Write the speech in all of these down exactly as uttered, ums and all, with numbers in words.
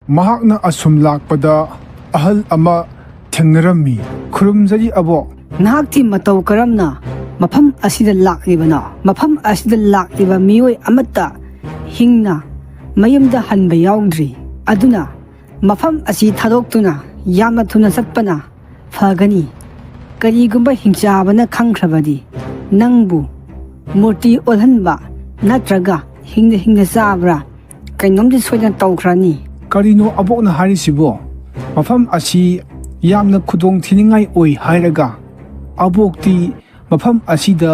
ꯃꯍꯥꯛꯅ ꯑꯁꯨꯝ ꯂꯥꯛꯄꯗ ꯑꯍꯜ ꯑꯃ ꯊꯦꯡꯅꯔꯝꯃꯤ꯫ "ꯈꯨꯔꯨꯝꯖꯔꯤ ꯑꯕꯣꯛ"꯫ "ꯅꯍꯥꯛꯇꯤ ꯃꯇꯧ ꯀꯔꯝꯅ ꯃꯐꯝ ꯑꯁꯤꯗ ꯂꯥꯛꯂꯤꯕꯅꯣ? ꯃꯐꯝ ꯑꯁꯤꯗ ꯂꯥꯛꯂꯤꯕ ꯃꯤꯑꯣꯏ ꯑꯃꯠꯇ ꯍꯤꯡꯅ ꯃꯌꯨꯝꯗ ꯍꯟꯕ ꯌꯥꯎꯗ꯭ꯔꯤ꯫ ꯑꯗꯨꯅ ꯃꯐꯝ ꯑꯁꯤ ꯊꯥꯗꯣꯛꯇꯨꯅ ꯌꯥꯝꯅ ꯊꯨꯅ ꯆꯠꯄꯅ ꯐꯒꯅꯤ꯫ ꯀꯔꯤꯒꯨꯝꯕ ꯍꯤꯡꯆꯥꯕꯅ ꯈꯪꯈ꯭ꯔꯕꯗꯤ ꯅꯪꯕꯨ ꯃꯨꯔꯇꯤ ꯑꯣꯜꯍꯟꯕ ꯅꯠꯇ꯭ꯔꯒ ꯍꯤꯡꯅ ꯍꯤꯡꯅ ꯆꯥꯕ꯭ꯔꯥ ꯀꯩꯅꯣꯝꯗꯤ ꯁꯣꯏꯗꯅ ꯇꯧꯈ꯭ꯔꯅꯤ"꯫ "ꯀꯔꯤꯅꯣ ꯑꯕꯣꯛꯅ ꯍꯥꯏꯔꯤꯁꯤꯕꯣ? ꯃꯐꯝ ꯑꯁꯤ ꯌꯥꯝꯅ ꯈꯨꯗꯣꯡ ꯊꯤꯅꯤꯡꯉꯥꯏ ꯑꯣꯏ ꯍꯥꯏꯔꯒ ꯑꯕꯣꯛꯇꯤ ꯃꯐꯝ ꯑꯁꯤꯗ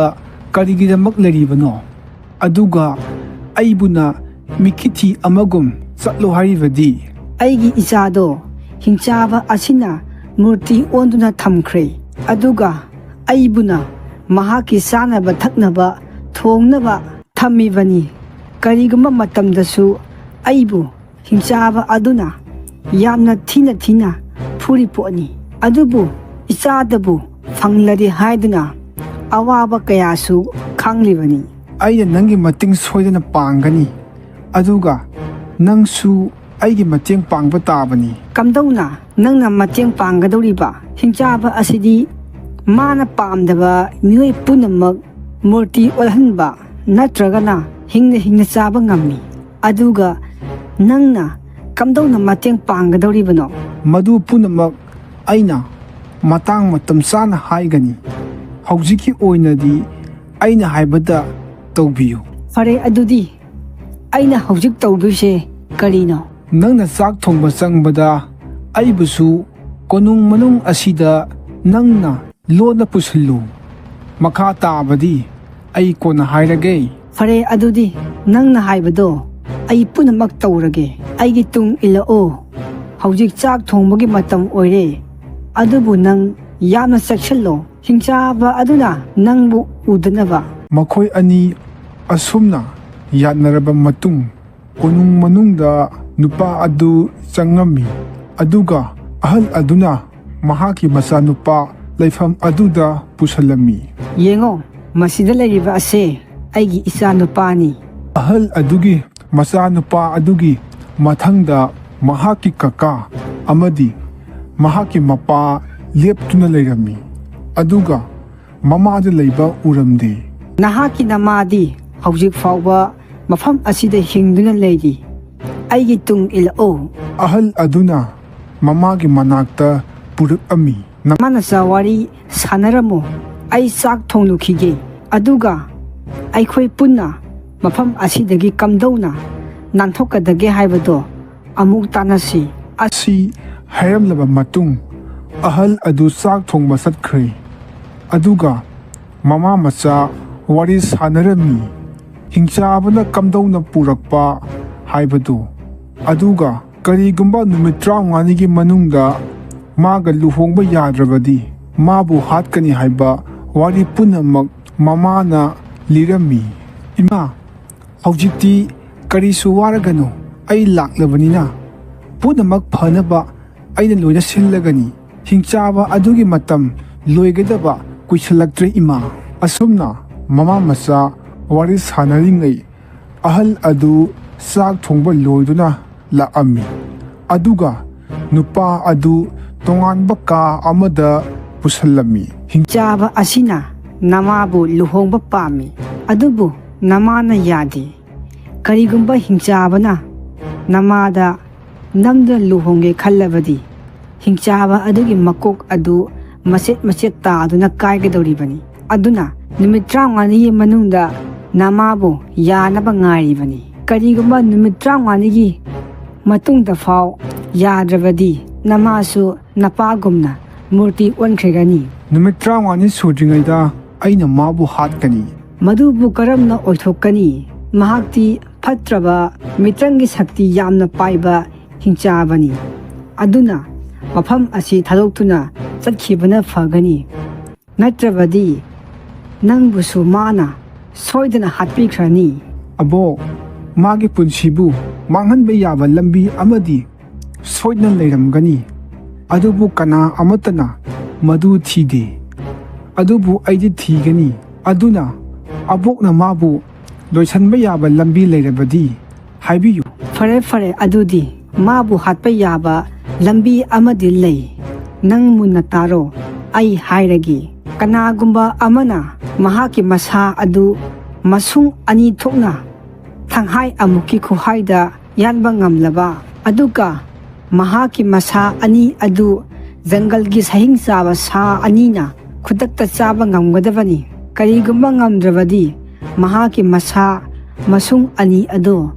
ꯀꯔꯤꯒꯤꯗꯃꯛ ꯂꯩꯔꯤꯕꯅꯣ? ꯑꯗꯨꯒ ꯑꯩꯕꯨꯅ ꯃꯤꯈꯤꯊꯤ ꯑꯃꯒꯨꯝ ꯆꯠꯂꯣ ꯍꯥꯏꯔꯤꯕꯗꯤ?" "ꯑꯩꯒꯤ ꯏꯆꯥꯗꯣ ꯍꯤꯡꯆꯥꯕ ꯑꯁꯤꯅ ꯃꯨꯔꯇꯤ ꯑꯣꯟꯗꯨꯅ ꯊꯝꯈ꯭ꯔꯦ꯫ ꯑꯗꯨꯒ ꯑꯩꯕꯨꯅ ꯃꯍꯥꯛꯀꯤ ꯆꯥꯅꯕ ꯊꯛꯅꯕ ꯊꯣꯡꯅꯕ ꯊꯝꯃꯤꯕꯅꯤ꯫ ꯀꯔꯤꯒꯨꯝꯕ ꯃꯇꯝꯗꯁꯨ ꯑꯩꯕꯨ ꯍꯤꯡꯆꯥꯕ ꯑꯗꯨꯅ ꯌꯥꯝꯅ ꯊꯤꯅ ꯊꯤꯅ ꯐꯨꯔꯤ ꯄꯣꯠꯅꯤ꯫ ꯑꯗꯨꯕꯨ ꯏꯆꯥꯗꯕꯨ ꯐꯪꯂꯗꯤ ꯍꯥꯏꯗꯨꯅ ꯑꯋꯥꯕ ꯀꯌꯥꯁꯨ ꯈꯥꯡꯂꯤꯕꯅꯤ"꯫ "ꯑꯩꯅ ꯅꯪꯒꯤ ꯃꯇꯦꯡ ꯁꯣꯏꯗꯅ ꯄꯥꯡꯒꯅꯤ, ꯑꯗꯨꯒ ꯅꯪꯁꯨ ꯑꯩꯒꯤ ꯃꯇꯦꯡ ꯄꯥꯡꯕ ꯇꯥꯕꯅꯤ"꯫ "ꯀꯝꯗꯧꯅ ꯅꯪꯅ ꯃꯇꯦꯡ ꯄꯥꯡꯒꯗꯧꯔꯤꯕ? ꯍꯤꯡꯆꯥꯕ ꯑꯁꯤꯗꯤ ꯃꯥꯅ ꯄꯥꯝꯗꯕ ꯃꯤꯑꯣꯏ ꯄꯨꯝꯅꯃꯛ ꯃꯨꯔꯇꯤ ꯑꯣꯜꯍꯟꯕ ꯅꯠꯇ꯭ꯔꯒꯅ ꯍꯤꯡꯅ ꯍꯤꯡꯅ ꯆꯥꯕ ꯉꯝꯃꯤ꯫ ꯑꯗꯨꯒ ꯅꯪꯅ ꯀꯝꯗꯧꯅ ꯃꯇꯦꯡ ꯄꯥꯡꯒꯗꯧꯔꯤꯕꯅꯣ?" "ꯃꯗꯨ ꯄꯨꯝꯅꯃꯛ ꯑꯩꯅ ꯃꯇꯥꯡ ꯃꯇꯝ ꯆꯥꯅ ꯍꯥꯏꯒꯅꯤ꯫ ꯍꯧꯖꯤꯛꯀꯤ ꯑꯣꯏꯅꯗꯤ ꯑꯩꯅ ꯍꯥꯏꯕꯗ ꯇꯧꯕꯤꯌꯨ"꯫ "ꯐꯔꯦ, ꯑꯗꯨꯗꯤ ꯑꯩꯅ ꯍꯧꯖꯤꯛ ꯇꯧꯗꯣꯏꯁꯦ ꯀꯔꯤꯅꯣ?" "ꯅꯪꯅ ꯆꯥꯛ ꯊꯣꯡꯕ ꯆꯪꯕꯗ ꯑꯩꯕꯨꯁꯨ ꯀꯣꯅꯨꯡ ꯃꯅꯨꯡ ꯑꯁꯤꯗ ꯅꯪꯅ ꯂꯣꯟꯅ ꯄꯨꯁꯤꯜꯂꯨ꯫ ꯃꯈꯥ ꯇꯥꯕꯗꯤ ꯑꯩ ꯀꯣꯟꯅ ꯍꯥꯏꯔꯒꯦ"꯫ "ꯐꯔꯦ, ꯑꯗꯨꯗꯤ ꯅꯪꯅ ꯍꯥꯏꯕꯗꯣ ꯑꯩ ꯄꯨꯝꯅꯃꯛ ꯇꯧꯔꯒꯦ꯫ ꯑꯩꯒꯤ ꯇꯨꯡ ꯏꯜꯂꯛꯑꯣ꯫ ꯍꯧꯖꯤꯛ ꯆꯥꯛ ꯊꯣꯡꯕꯒꯤ ꯃꯇꯝ ꯑꯣꯏꯔꯦ꯫ ꯑꯗꯨꯕꯨ ꯅꯪ ꯌꯥꯝꯅ ꯆꯦꯛꯁꯤꯜꯂꯣ꯫ ꯍꯤꯡꯆꯥꯕ ꯑꯗꯨꯅ ꯅꯪꯕꯨ ꯎꯗꯅꯕ"꯫ ꯃꯈꯣꯏ ꯑꯅꯤ ꯑꯁꯨꯝꯅ ꯌꯥꯅꯔꯕ ꯃꯇꯨꯡ, ꯀꯣꯅꯨꯡ ꯃꯅꯨꯡꯗ ꯅꯨꯄꯥ ꯑꯗꯨ ꯆꯪꯉꯝꯃꯤ, ꯑꯗꯨꯒ ꯑꯍꯜ ꯑꯗꯨꯅ ꯃꯍꯥꯛꯀꯤ ꯃꯆꯥꯅꯨꯄꯥ ꯂꯩꯐꯝ ꯑꯗꯨꯗ ꯄꯨꯁꯜꯂꯝꯃꯤ꯫ "ꯌꯦꯡꯉꯣ, ꯃꯁꯤꯗ ꯂꯩꯔꯤꯕ ꯑꯁꯦ ꯑꯩꯒꯤ ꯏꯆꯥ ꯅꯨꯄꯥꯅꯤ"꯫ ꯑꯍꯜ ꯑꯗꯨꯒꯤ ꯃꯆꯥꯅꯨꯄꯥ ꯑꯗꯨꯒꯤ ꯃꯊꯪꯗ ꯃꯍꯥꯛꯀꯤ ꯀꯀꯥ ꯑꯃꯗꯤ ꯃꯍꯥꯛꯀꯤ ꯃꯄꯥ ꯂꯦꯞꯇꯨꯅ ꯂꯩꯔꯝꯃꯤ, ꯑꯗꯨꯒ ꯃꯃꯥꯗ ꯂꯩꯕ ꯎꯔꯝꯗꯦ꯫ "ꯅꯍꯥꯛꯀꯤ ꯅꯃꯥꯗꯤ ꯍꯧꯖꯤꯛ ꯐꯥꯎꯕ ꯃꯐꯝ ꯑꯁꯤꯗ ꯍꯤꯡꯗꯨꯅ ꯂꯩꯔꯤ꯫ ꯑꯩꯒꯤ ꯇꯨꯡ ꯏꯜꯂꯛꯎ꯫" ꯑꯍꯜ ꯑꯗꯨꯅ ꯃꯃꯥꯒꯤ ꯃꯅꯥꯛꯇ ꯄꯨꯔꯛꯑꯝꯃꯤ꯫ "ꯅꯃꯥꯅꯆꯥ ꯋꯥꯔꯤ ꯁꯥꯟꯅꯔꯝꯃꯨ꯫ ꯑꯩ ꯆꯥꯛ ꯊꯣꯡꯂꯨꯈꯤꯒꯦ, ꯑꯗꯨꯒ ꯑꯩꯈꯣꯏ ꯄꯨꯟꯅ ꯃꯐꯝ ꯑꯁꯤꯗꯒꯤ ꯀꯝꯗꯧꯅ ꯅꯥꯟꯊꯣꯛꯀꯗꯒꯦ ꯍꯥꯏꯕꯗꯣ ꯑꯃꯨꯛ ꯇꯥꯟꯅꯁꯤ꯫" ꯑꯁꯤ ꯍꯥꯏꯔꯝꯂꯕ ꯃꯇꯨꯡ, ꯑꯍꯜ ꯑꯗꯨ ꯆꯥꯛ ꯊꯣꯡꯕ ꯆꯠꯈ꯭ꯔꯦ, ꯑꯗꯨꯒ ꯃꯃꯥ ꯃꯆꯥ ꯋꯥꯔꯤ ꯁꯥꯟꯅꯔꯝꯃꯤ꯫ ꯍꯤꯡꯆꯥꯕꯅ ꯀꯝꯗꯧꯅ ꯄꯨꯔꯛꯄ ꯍꯥꯏꯕꯗꯨ, ꯑꯗꯨꯒ ꯀꯔꯤꯒꯨꯝꯕ ꯅꯨꯃꯤꯠ ꯇꯔꯥꯃꯉꯥꯅꯤꯒꯤ ꯃꯅꯨꯡꯗ ꯃꯥꯒ ꯂꯨꯍꯣꯡꯕ ꯌꯥꯗ꯭ꯔꯕꯗꯤ, ꯃꯥꯕꯨ ꯍꯥꯠꯀꯅꯤ ꯍꯥꯏꯕ ꯋꯥꯔꯤ ꯄꯨꯝꯅꯃꯛ ꯃꯃꯥꯅ ꯂꯤꯔꯝꯃꯤ꯫ "ꯏꯃꯥ, ꯍꯧꯖꯤꯛꯇꯤ ꯀꯔꯤꯁꯨ ꯋꯥꯔꯒꯅꯨ, ꯑꯩ ꯂꯥꯛꯂꯕꯅꯤꯅ ꯄꯨꯝꯅꯃꯛ ꯐꯅꯕ ꯑꯩꯅ ꯂꯣꯏꯅ ꯁꯤꯜꯂꯒꯅꯤ꯫ ꯍꯤꯡꯆꯥꯕ ꯑꯗꯨꯒꯤ ꯃꯇꯝ ꯂꯣꯏꯒꯗꯕ ꯀꯨꯏꯁꯜꯂꯛꯇ꯭ꯔꯦ, ꯏꯃꯥ꯫" ꯑꯁꯨꯝꯅ ꯃꯃꯥ ꯃꯆꯥ ꯋꯥꯔꯤ ꯁꯥꯟꯅꯔꯤꯉꯩ, ꯑꯍꯜ ꯑꯗꯨ ꯆꯥꯛ ꯊꯣꯡꯕ ꯂꯣꯏꯗꯨꯅ ꯂꯥꯛꯑꯝꯃꯤ, ꯑꯗꯨꯒ ꯅꯨꯄꯥ ꯑꯗꯨ ꯇꯣꯉꯥꯟꯕ ꯀꯥ ꯑꯃꯗ ꯄꯨꯁꯜꯂꯝꯃꯤ꯫ "ꯍꯤꯡ- ꯍꯤꯡꯆꯥꯕ ꯑꯁꯤꯅ ꯅꯃꯥꯕꯨ ꯂꯨꯍꯣꯡꯕ ꯄꯥꯝꯃꯤ, ꯑꯗꯨꯕꯨ ꯅꯃꯥꯅ ꯌꯥꯗꯦ꯫ ꯀꯔꯤꯒꯨꯝꯕ ꯍꯤꯡꯆꯥꯕꯅ ꯅꯃꯥꯗ ꯅꯝꯗꯨꯅ ꯂꯨꯍꯣꯡꯒꯦ ꯈꯜꯂꯕꯗꯤ, ꯍꯤꯡꯆꯥꯕ ꯑꯗꯨꯒꯤ ꯃꯀꯣꯛ ꯑꯗꯨ ꯃꯆꯦꯠ ꯃꯆꯦꯠ ꯇꯥꯗꯨꯅ ꯀꯥꯏꯒꯗꯧꯔꯤꯕꯅꯤ꯫ ꯑꯗꯨꯅ ꯅꯨꯃꯤꯠ ꯇꯔꯥꯃꯉꯥꯅꯤꯒꯤ ꯃꯅꯨꯡꯗ ꯅꯃꯥꯕꯨ ꯌꯥꯅꯕ ꯉꯥꯏꯔꯤꯕꯅꯤ꯫ ꯀꯔꯤꯒꯨꯝꯕ ꯅꯨꯃꯤꯠ ꯇꯔꯥꯃꯉꯥꯅꯤꯒꯤ ꯃꯇꯨꯡꯗ ꯐꯥꯎ ꯌꯥꯗ꯭ꯔꯕꯗꯤ, ꯅꯃꯥꯁꯨ ꯅꯄꯥꯒꯨꯝꯅ ꯃꯨꯔꯇꯤ ꯑꯣꯟꯈ꯭ꯔꯒꯅꯤ꯫" "ꯅꯨꯃꯤꯠ ꯇꯔꯥꯃꯉꯥꯅꯤ ꯁꯨꯗ꯭ꯔꯤꯉꯩꯗ ꯑꯩꯅ ꯃꯥꯕꯨ ꯍꯥꯠꯀꯅꯤ꯫" "ꯃꯗꯨꯕꯨ ꯀꯔꯝꯅ ꯑꯣꯏꯊꯣꯛꯀꯅꯤ? ꯃꯍꯥꯛꯇꯤ ꯐꯠꯇ꯭ꯔꯕ ꯃꯤꯇ꯭ꯔꯪꯒꯤ ꯁꯛꯇꯤ ꯌꯥꯝꯅ ꯄꯥꯏꯕ ꯍꯤꯡꯆꯥꯕꯅꯤ꯫ ꯑꯗꯨꯅ ꯃꯐꯝ ꯑꯁꯤ ꯊꯥꯗꯣꯛꯇꯨꯅ ꯆꯠꯈꯤꯕꯅ ꯐꯒꯅꯤ꯫ ꯅꯠꯇ꯭ꯔꯕꯗꯤ ꯅꯪꯕꯨꯁꯨ ꯃꯥꯅ ꯁꯣꯏꯗꯅ ꯍꯥꯠꯄꯤꯈ꯭ꯔꯅꯤ꯫" "ꯑꯕꯣꯛ, ꯃꯥꯒꯤ ꯄꯨꯟꯁꯤꯕꯨ ꯃꯥꯡꯍꯟꯕ ꯌꯥꯕ ꯂꯝꯕꯤ ꯑꯃꯗꯤ ꯁꯣꯏꯗꯅ ꯂꯩꯔꯝꯒꯅꯤ, ꯑꯗꯨꯕꯨ ꯀꯅꯥ ꯑꯃꯠꯇꯅ ꯃꯗꯨ ꯊꯤꯗꯦ꯫ ꯑꯗꯨꯕꯨ ꯑꯩꯗꯤ ꯊꯤꯒꯅꯤ꯫ ꯑꯗꯨꯅ ꯑꯕꯣꯛꯅ ꯃꯥꯕꯨ ꯂꯣꯏꯁꯤꯟꯕ ꯌꯥꯕ ꯂꯝꯕꯤ ꯂꯩꯔꯕꯗꯤ ꯍꯥꯏꯕꯤꯌꯨ꯫" "ꯐꯔꯦ, ꯐꯔꯦ, ꯑꯗꯨꯗꯤ ꯃꯥꯕꯨ ꯍꯥꯠꯄ ꯌꯥꯕ ꯂꯝꯕꯤ ꯑꯃꯗꯤ ꯂꯩ꯫ ꯅꯪ ꯃꯨꯟꯅ ꯇꯥꯔꯣ, ꯑꯩ ꯍꯥꯏꯔꯒꯦ꯫ ꯀꯅꯥꯒꯨꯝꯕ ꯑꯃꯅ ꯃꯍꯥꯛꯀꯤ ꯃꯁꯥ ꯑꯗꯨ ꯃꯁꯨꯡ ꯑꯅꯤ ꯊꯣꯛꯅ ꯊꯪꯍꯥꯏ ꯑꯃꯨꯛꯀꯤ ꯈꯨꯍꯥꯏꯗ ꯌꯥꯟꯕ ꯉꯝꯂꯕ, ꯑꯗꯨꯒ ꯃꯍꯥꯛꯀꯤ ꯃꯁꯥ ꯑꯅꯤ ꯑꯗꯨ ꯖꯪꯒꯜꯒꯤ ꯁꯍꯤꯡ ꯆꯥꯕ ꯁꯥ ꯑꯅꯤꯅ ꯈꯨꯗꯛꯇ ꯆꯥꯕ ꯉꯝꯒꯗꯕꯅꯤ꯫ ꯀꯔꯤꯒꯨꯝꯕ ꯉꯝꯗ꯭ꯔꯕꯗꯤ, ꯃꯍꯥꯛꯀꯤ ꯃꯁꯥ ꯃꯁꯨꯡ ꯑꯅꯤ ꯑꯗꯨ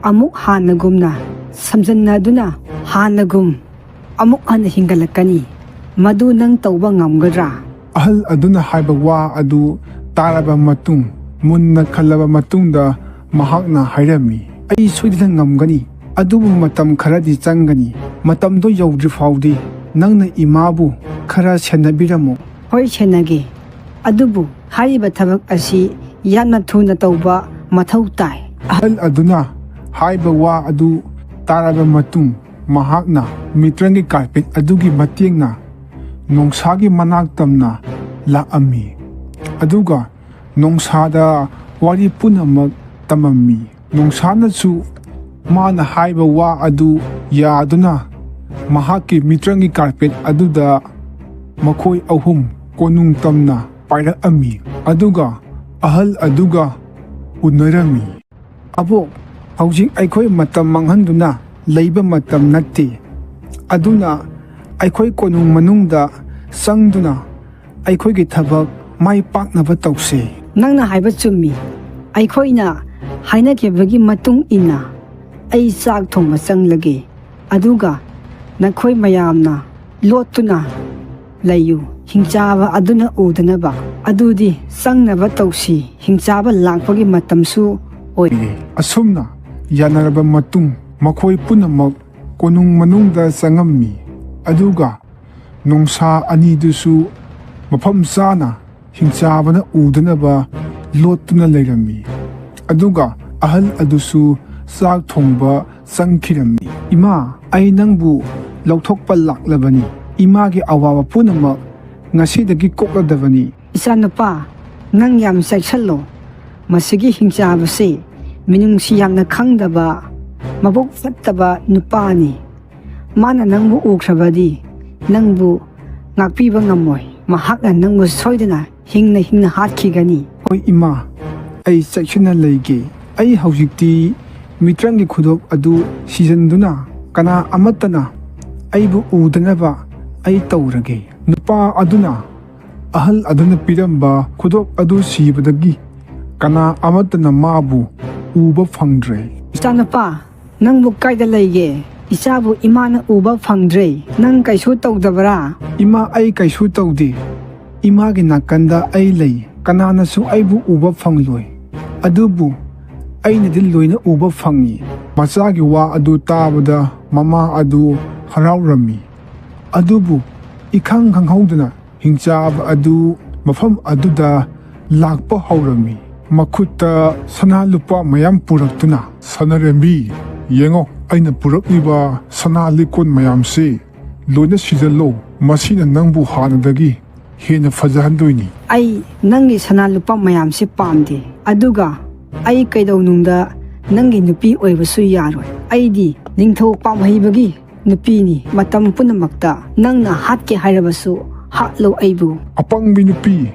ꯑꯃꯨꯛ ꯍꯥꯟꯅꯒꯨꯝꯅ ꯁꯝꯖꯟꯅꯗꯨꯅ ꯍꯥꯟꯅꯒꯨꯝ ꯑꯃꯨꯛ ꯍꯟꯅ ꯍꯤꯡꯒꯠꯂꯛꯀꯅꯤ꯫ ꯃꯗꯨ ꯅꯪ ꯇꯧꯕ ꯉꯝꯒꯗ꯭ꯔꯥ? ꯑꯍꯜ ꯑꯗꯨꯅ ꯍꯥꯏꯕ ꯋꯥ ꯑꯗꯨ ꯇꯥꯔꯕ ꯃꯇꯨꯡ, ꯃꯨꯟꯅ ꯈꯜꯂꯕ ꯃꯇꯨꯡꯗ ꯃꯍꯥꯛꯅ ꯍꯥꯏꯔꯝꯃꯤ, "ꯑꯩ ꯁꯣꯏꯗꯅ ꯉꯝꯒꯅꯤ, ꯑꯗꯨꯕꯨ ꯃꯇꯝ ꯈꯔꯗꯤ ꯆꯪꯒꯅꯤ꯫ ꯃꯇꯝꯗꯣ ꯌꯧꯗ꯭ꯔꯤ ꯐꯥꯎꯗꯤ ꯅꯪꯅ ꯏꯃꯥꯕꯨ ꯈꯔ ꯁꯦꯟꯅꯕꯤꯔꯝꯃꯨ꯫" "ꯍꯣꯏ, ꯁꯦꯟꯅꯒꯦ, ꯑꯗꯨꯕꯨ ꯍꯥꯏꯔꯤꯕ ꯊꯕꯛ ꯑꯁꯤ ꯌꯥꯝꯅ ꯊꯨꯅ ꯇꯧꯕ ꯃꯊꯧ ꯇꯥꯏ꯫" ꯑꯍꯜ ꯑꯗꯨꯅ ꯍꯥꯏꯕ ꯋꯥ ꯑꯗꯨ ꯇꯥꯔꯕ ꯃꯇꯨꯡ, ꯃꯍꯥꯛꯅ ꯃꯤꯇ꯭ꯔꯪꯒꯤ ꯀꯥꯔꯄꯦꯠ ꯑꯗꯨꯒꯤ ꯃꯇꯦꯡꯅ ꯅꯣꯡꯁꯥꯒꯤ ꯃꯅꯥꯛ ꯇꯝꯅ ꯂꯥꯛꯑꯝꯃꯤ, ꯑꯗꯨꯒ ꯅꯣꯡꯁꯥꯗ ꯋꯥꯔꯤ ꯄꯨꯝꯅꯃꯛ ꯇꯝꯃꯝꯃꯤ꯫ ꯅꯣꯡꯁꯥꯅꯁꯨ ꯃꯥꯅ ꯍꯥꯏꯕ ꯋꯥ ꯑꯗꯨ ꯌꯥꯗꯨꯅ ꯃꯍꯥꯛꯀꯤ ꯃꯤꯇ꯭ꯔꯪꯒꯤ ꯀꯥꯔꯄꯦꯠ ꯑꯗꯨꯗ ꯃꯈꯣꯏ ꯑꯍꯨꯝ ꯀꯣꯅꯨꯡ ꯇꯝꯅ ꯄꯥꯏꯔꯛꯑꯝꯃꯤ, ꯑꯗꯨꯒ ꯑꯍꯜ ꯑꯗꯨꯒ ꯎꯅꯔꯝꯃꯤ꯫ "ꯑꯕꯣꯛ, ꯍꯧꯖꯤꯛ ꯑꯩꯈꯣꯏ ꯃꯇꯝ ꯃꯥꯡꯍꯟꯗꯨꯅ ꯂꯩꯕ ꯃꯇꯝ ꯅꯠꯇꯦ꯫ ꯑꯗꯨꯅ ꯑꯩꯈꯣꯏ ꯀꯣꯅꯨꯡ ꯃꯅꯨꯡꯗ ꯆꯪꯗꯨꯅ ꯑꯩꯈꯣꯏꯒꯤ ꯊꯕꯛ ꯃꯥꯏ ꯄꯥꯛꯅꯕ ꯇꯧꯁꯤ꯫" "ꯅꯪꯅ ꯍꯥꯏꯕ ꯆꯨꯝꯃꯤ꯫ ꯑꯩꯈꯣꯏꯅ ꯍꯥꯏꯅꯈꯤꯕꯒꯤ ꯃꯇꯨꯡ ꯏꯟꯅ ꯑꯩ ꯆꯥꯛ ꯊꯣꯡꯕ ꯆꯪꯂꯒꯦ, ꯑꯗꯨꯒ ꯅꯈꯣꯏ ꯃꯌꯥꯝꯅ ꯂꯣꯠꯇꯨꯅ ꯂꯩꯌꯨ, ꯍꯤꯡꯆꯥꯕ ꯑꯗꯨꯅ ꯎꯗꯅꯕ꯫ ꯑꯗꯨꯗꯤ ꯆꯪꯅꯕ ꯇꯧꯁꯤ, ꯍꯤꯡꯆꯥꯕ ꯂꯥꯛꯄꯒꯤ ꯃꯇꯝꯁꯨ ꯑꯣꯏꯔꯦ꯫" ꯑꯁꯨꯝꯅ ꯌꯥꯅꯔꯕ ꯃꯇꯨꯡ, ꯃꯈꯣꯏ ꯄꯨꯝꯅꯃꯛ ꯀꯣꯅꯨꯡ ꯃꯅꯨꯡꯗ ꯆꯪꯉꯝꯃꯤ, ꯑꯗꯨꯒ ꯅꯣꯡꯁꯥ ꯑꯅꯤꯗꯨꯁꯨ ꯃꯐꯝ ꯆꯥꯅ ꯍꯤꯡꯆꯥꯕꯅ ꯎꯗꯅꯕ ꯂꯣꯠꯇꯨꯅ ꯂꯩꯔꯝꯃꯤ꯫ ꯑꯗꯨꯒ ꯑꯍꯜ ꯑꯗꯨꯁꯨ ꯆꯥꯛ ꯊꯣꯡꯕ ꯆꯪꯈꯤꯔꯝꯃꯤ꯫ "ꯏꯃꯥ, ꯑꯩ ꯅꯪꯕꯨ ꯂꯧꯊꯣꯛꯄ ꯂꯥꯛꯂꯕꯅꯤ꯫ ꯏꯃꯥꯒꯤ ꯑꯋꯥꯕ ꯄꯨꯝꯅꯃꯛ ꯉꯁꯤꯗꯒꯤ ꯀꯣꯛꯂꯗꯕꯅꯤ꯫" "ꯏꯆꯥꯅꯨꯄꯥ, ꯅꯪ ꯌꯥꯝ ꯆꯦꯛꯁꯤꯜꯂꯣ꯫ ꯃꯁꯤꯒꯤ ꯍꯤꯡꯆꯥꯕꯁꯤ ꯃꯤꯅꯨꯡꯁꯤ ꯌꯥꯝꯅ ꯈꯪꯗꯕ ꯃꯕꯨꯛ ꯐꯠꯇꯕ ꯅꯨꯄꯥꯅꯤ꯫ ꯃꯥꯅ ꯅꯪꯕꯨ ꯎꯈ꯭ꯔꯕꯗꯤ ꯅꯪꯕꯨ ꯉꯥꯛꯄꯤꯕ ꯉꯝꯃꯣꯏ꯫ ꯃꯍꯥꯛꯅ ꯅꯪꯕꯨ ꯁꯣꯏꯗꯅ ꯍꯤꯡꯅ ꯍꯤꯡꯅ ꯍꯥꯠꯈꯤꯒꯅꯤ꯫ ꯍꯣꯏ ꯏꯃꯥ, ꯑꯩ ꯆꯦꯛꯁꯤꯟꯅ ꯂꯩꯒꯦ꯫ ꯑꯩ ꯍꯧꯖꯤꯛꯇꯤ ꯃꯤꯇ꯭ꯔꯪꯒꯤ ꯈꯨꯗꯣꯞ ꯑꯗꯨ ꯁꯤꯖꯤꯟꯗꯨꯅ ꯀꯅꯥ ꯑꯃꯠꯇꯅ ꯑꯩꯕꯨ ꯎꯗꯅꯕ ꯑꯩ ꯇꯧꯔꯒꯦ꯫ ꯅꯨꯄꯥ ꯑꯗꯨꯅ, ꯑꯍꯜ ꯑꯗꯨꯅ ꯄꯤꯔꯝꯕ ꯈꯨꯗꯣꯞ ꯑꯗꯨ ꯁꯤꯕꯗꯒꯤ ꯀꯅꯥ ꯑꯃꯠꯇꯅ ꯃꯥꯕꯨ ꯎꯕ ꯐꯪꯗ꯭ꯔꯦ꯫ ꯏꯆꯥꯅꯨꯄꯥ, ꯅꯪꯕꯨ ꯀꯥꯏꯗ ꯂꯩꯒꯦ? ꯏꯆꯥꯕꯨ ꯏꯃꯥꯅ ꯎꯕ ꯐꯪꯗ꯭ꯔꯦ꯫ ꯅꯪ ꯀꯩꯁꯨ ꯇꯧꯗꯕ꯭ꯔꯥ? ꯏꯃꯥ, ꯑꯩ ꯀꯩꯁꯨ ꯇꯧꯗꯦ꯫ ꯏꯃꯥꯒꯤ ꯅꯥꯀꯟꯗ ꯑꯩ ꯂꯩ꯫ ꯀꯅꯥꯅꯁꯨ ꯑꯩꯕꯨ ꯎꯕ ꯐꯪꯂꯣꯏ꯫ ꯑꯗꯨꯕꯨ ꯑꯩꯅꯗꯤ ꯂꯣꯏꯅ ꯎꯕ ꯐꯪꯏ꯫ ꯃꯆꯥꯒꯤ ꯋꯥ ꯑꯗꯨ ꯇꯥꯕꯗ ꯃꯃꯥ ꯑꯗꯨ ꯍꯔꯥꯎꯔꯝꯃꯤ꯫ ꯑꯗꯨꯕꯨ ꯏꯈꯪ ꯈꯪꯍꯧꯗꯅ ꯍꯤꯡꯆꯥꯕ ꯑꯗꯨ ꯃꯐꯝ ꯑꯗꯨꯗ ꯂꯥꯛꯄ ꯍꯧꯔꯝꯃꯤ꯫ ꯃꯈꯨꯠꯇ ꯁꯅꯥ ꯂꯨꯄꯥ ꯃꯌꯥꯝ ꯄꯨꯔꯛꯇꯨꯅ, "ꯁꯅꯥꯔꯦꯝꯕꯤ, ꯌꯦꯡꯉꯣ, ꯑꯩꯅ ꯄꯨꯔꯛꯂꯤꯕ ꯁꯅꯥ ꯂꯤꯛꯀꯣꯟ ꯃꯌꯥꯝꯁꯤ ꯂꯣꯏꯅ ꯁꯤꯖꯜꯂꯣ꯫ ꯃꯁꯤꯅ ꯅꯪꯕꯨ ꯍꯥꯟꯅꯗꯒꯤ ꯍꯦꯟꯅ ꯐꯖꯍꯟꯗꯣꯏꯅꯤ꯫" "ꯑꯩ ꯅꯪꯒꯤ ꯁꯅꯥ ꯂꯨꯄꯥ ꯃꯌꯥꯝꯁꯤ ꯄꯥꯝꯗꯦ꯫ ꯑꯗꯨꯒ ꯑꯩ ꯀꯩꯗꯧꯅꯨꯡꯗ ꯅꯪꯒꯤ ꯅꯨꯄꯤ ꯑꯣꯏꯕꯁꯨ ꯌꯥꯔꯣꯏ꯫ ꯑꯩꯗꯤ ꯅꯤꯡꯊꯧ ꯄꯥꯝꯍꯩꯕꯒꯤ ꯅꯨꯄꯤꯅꯤ꯫ ꯃꯇꯝ ꯄꯨꯝꯅꯃꯛꯇ ꯅꯪꯅ ꯍꯥꯠꯀꯦ ꯍꯥꯏꯔꯕꯁꯨ ꯍꯥꯠꯂꯣ ꯑꯩꯕꯨ꯫" "ꯑꯄꯪꯕꯤ ꯅꯨꯄꯤ,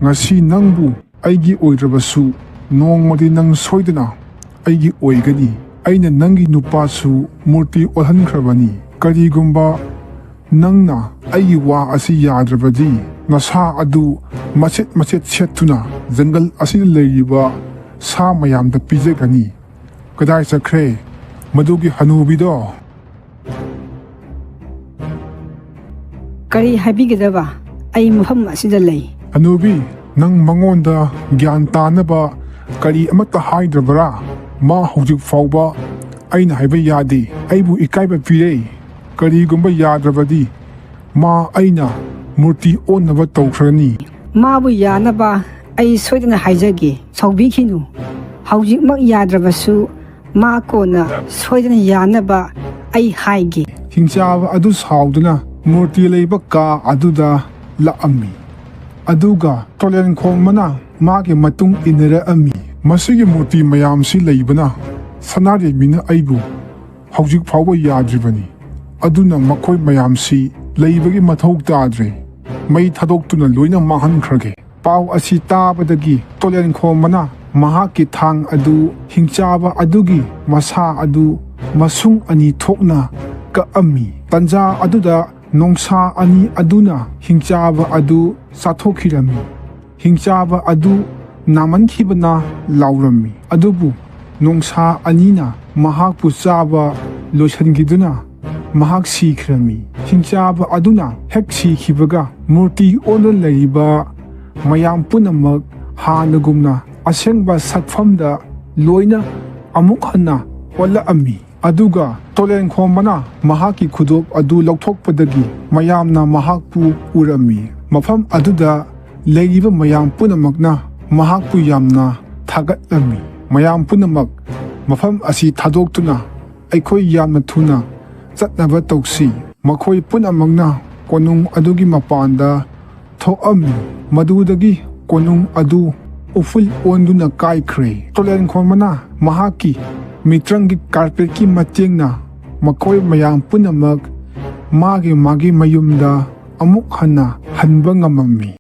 ꯉꯁꯤ ꯅꯪꯕꯨ ꯑꯩꯒꯤ ꯑꯣꯏꯗ꯭ꯔꯕꯁꯨ ꯅꯣꯡꯃꯗꯤ ꯅꯪ ꯁꯣꯏꯗꯅ ꯑꯩꯒꯤ ꯑꯣꯏꯒꯅꯤ꯫ ꯑꯩꯅ ꯅꯪꯒꯤ ꯅꯨꯄꯥꯁꯨ ꯃꯨꯔꯇꯤ ꯑꯣꯜꯍꯟꯈ꯭ꯔꯕꯅꯤ꯫ ꯀꯔꯤꯒꯨꯝꯕ ꯅꯪꯅ ꯑꯩꯒꯤ ꯋꯥ ꯑꯁꯤ ꯌꯥꯗ꯭ꯔꯕꯗꯤ, ꯅꯁꯥ ꯑꯗꯨ ꯃꯆꯦꯠ ꯃꯆꯦꯠ ꯁꯦꯠꯇꯨꯅ ꯖꯪꯒꯜ ꯑꯁꯤꯗ ꯂꯩꯔꯤꯕ ꯁꯥ ꯃꯌꯥꯝꯗ ꯄꯤꯖꯒꯅꯤ꯫" "ꯀꯗꯥꯏ ꯆꯠꯈ꯭ꯔꯦ ꯃꯗꯨꯒꯤ ꯍꯅꯨꯕꯤꯗꯣ?" "ꯀꯔꯤ ꯍꯥꯏꯕꯤꯒꯗꯕ? ꯑꯩ ꯃꯐꯝ ꯑꯁꯤꯗ ꯂꯩ꯫" "ꯍꯅꯨꯕꯤ, ꯅꯪ ꯃꯉꯣꯟꯗ ꯒ꯭ꯌꯥꯟ ꯇꯥꯅꯕ ꯀꯔꯤ ꯑꯃꯠꯇ ꯍꯥꯏꯗ꯭ꯔꯕ꯭ꯔꯥ? ꯃꯥ ꯍꯧꯖꯤꯛ ꯐꯥꯎꯕ ꯑꯩꯅ ꯍꯥꯏꯕ ꯌꯥꯗꯦ꯫ ꯑꯩꯕꯨ ꯏꯀꯥꯏꯕ ꯄꯤꯔꯦ꯫ ꯀꯔꯤꯒꯨꯝꯕ ꯌꯥꯗ꯭ꯔꯕꯗꯤ ꯃꯥ ꯑꯩꯅ ꯃꯨꯔꯇꯤ ꯑꯣꯟꯅꯕ ꯇꯧꯈ꯭ꯔꯅꯤ꯫" "ꯃꯥꯕꯨ ꯌꯥꯅꯕ ꯑꯩ ꯁꯣꯏꯗꯅ ꯍꯥꯏꯖꯒꯦ꯫ ꯁꯥꯎꯕꯤꯈꯤꯅꯨ꯫ ꯍꯧꯖꯤꯛꯃꯛ ꯌꯥꯗ꯭ꯔꯕꯁꯨ ꯃꯥ ꯀꯣꯟꯅ ꯁꯣꯏꯗꯅ ꯌꯥꯅꯕ ꯑꯩ ꯍꯥꯏꯒꯦ꯫" ꯍꯤꯡꯆꯥꯕ ꯑꯗꯨ ꯁꯥꯎꯗꯨꯅ ꯃꯨꯔꯇꯤ ꯂꯩꯕ ꯀꯥ ꯑꯗꯨꯗ ꯂꯥꯛꯑꯝꯃꯤ꯫ ꯑꯗꯨꯒ ꯇꯣꯂꯦꯟ ꯈꯣꯡꯕꯅ ꯃꯥꯒꯤ ꯃꯇꯨꯡ ꯏꯟꯅꯔꯛꯑꯝꯃꯤ꯫ "ꯃꯁꯤꯒꯤ ꯃꯨꯔꯇꯤ ꯃꯌꯥꯝꯁꯤ ꯂꯩꯕꯅ ꯁꯅꯥꯔꯦꯝꯕꯤꯅ ꯑꯩꯕꯨ ꯍꯧꯖꯤꯛ ꯐꯥꯎꯕ ꯌꯥꯗ꯭ꯔꯤꯕꯅꯤ꯫ ꯑꯗꯨꯅ ꯃꯈꯣꯏ ꯃꯌꯥꯝꯁꯤ ꯂꯩꯕꯒꯤ ꯃꯊꯧ ꯇꯥꯗ꯭ꯔꯦ꯫ ꯃꯩ ꯊꯥꯗꯣꯛꯇꯨꯅ ꯂꯣꯏꯅ ꯃꯥꯡꯍꯟꯈ꯭ꯔꯒꯦ꯫ ꯄꯥꯎ ꯑꯁꯤ ꯇꯥꯕꯗꯒꯤ ꯇꯣꯂꯦꯟꯈꯣꯝꯕꯅ ꯃꯍꯥꯛꯀꯤ ꯊꯥꯡ ꯑꯗꯨ ꯍꯤꯡꯆꯥꯕ ꯑꯗꯨꯒꯤ ꯃꯁꯥ ꯑꯗꯨ ꯃꯁꯨꯡ ꯑꯅꯤ ꯊꯣꯛꯅ ꯀꯛꯑꯝꯃꯤ꯫ ꯇꯟꯖꯥ ꯑꯗꯨꯗ ꯅꯣꯡꯁꯥ ꯑꯅꯤ ꯑꯗꯨꯅ ꯍꯤꯡꯆꯥꯕ ꯑꯗꯨ ꯆꯥꯊꯣꯛꯈꯤꯔꯝꯃꯤ꯫ ꯍꯤꯡꯆꯥꯕ ꯑꯗꯨ ꯅꯥꯃꯟꯈꯤꯕꯅ ꯂꯥꯎꯔꯝꯃꯤ꯫ ꯑꯗꯨꯕꯨ ꯅꯣꯡꯁꯥ ꯑꯅꯤꯅ ꯃꯍꯥꯛꯄꯨ ꯆꯥꯕ ꯂꯣꯏꯁꯤꯟꯈꯤꯗꯨꯅ ꯃꯍꯥꯛ ꯁꯤꯈ꯭ꯔꯝꯃꯤ꯫ ꯍꯤꯡꯆꯥꯕ ꯑꯗꯨꯅ ꯍꯦꯛ ꯁꯤꯈꯤꯕꯒ ꯃꯨꯔꯇꯤ ꯑꯣꯟꯗꯨꯅ ꯂꯩꯔꯤꯕ ꯃꯌꯥꯝ ꯄꯨꯝꯅꯃꯛ ꯍꯥꯟꯅꯒꯨꯝꯅ ꯑꯁꯦꯡꯕ ꯁꯛꯐꯝꯗ ꯂꯣꯏꯅ ꯑꯃꯨꯛ ꯍꯟꯅ ꯑꯣꯜꯂꯛꯑꯝꯃꯤ꯫ ꯑꯗꯨꯒ ꯇꯣꯂꯦꯟꯈꯣꯝꯕꯅ ꯃꯍꯥꯛꯀꯤ ꯈꯨꯗꯣꯞ ꯑꯗꯨ ꯂꯧꯊꯣꯛꯄꯗꯒꯤ ꯃꯌꯥꯝꯅ ꯃꯍꯥꯛꯄꯨ ꯎꯔꯝꯃꯤ꯫ ꯃꯐꯝ ꯑꯗꯨꯗ ꯂꯩꯔꯤꯕ ꯃꯌꯥꯝ ꯄꯨꯝꯅꯃꯛꯅ ꯃꯍꯥꯛꯄꯨ ꯌꯥꯝꯅ ꯊꯥꯒꯠꯂꯝꯃꯤ꯫ ꯃꯌꯥꯝ ꯄꯨꯝꯅꯃꯛ ꯃꯐꯝ ꯑꯁꯤ ꯊꯥꯗꯣꯛꯇꯨꯅ ꯑꯩꯈꯣꯏ ꯌꯥꯝꯅ ꯊꯨꯅ ꯆꯠꯅꯕ ꯇꯧꯁꯤ꯫ ꯃꯈꯣꯏ ꯄꯨꯝꯅꯃꯛꯅ ꯀꯣꯅꯨꯡ ꯑꯗꯨꯒꯤ ꯃꯄꯥꯟꯗ ꯊꯣꯛꯑꯝꯃꯤ꯫ ꯃꯗꯨꯗꯒꯤ ꯀꯣꯅꯨꯡ ꯑꯗꯨ ꯎꯐꯨꯜ ꯑꯣꯟꯗꯨꯅ ꯀꯥꯏꯈ꯭ꯔꯦ꯫ ꯇꯣꯂꯦꯟꯈꯣꯝꯕꯅ ꯃꯍꯥꯛꯀꯤ ꯃꯤꯇ꯭ꯔꯪꯒꯤ ꯀꯥꯔꯄꯦꯠꯀꯤ ꯃꯇꯦꯡꯅ ꯃꯈꯣꯏ ꯃꯌꯥꯝ ꯄꯨꯝꯅꯃꯛ ꯃꯥꯒꯤ ꯃꯥꯒꯤ ꯃꯌꯨꯝꯗ ꯑꯃꯨꯛ ꯍꯟꯅ ꯍꯟꯕ ꯉꯝꯃꯝꯃꯤ꯫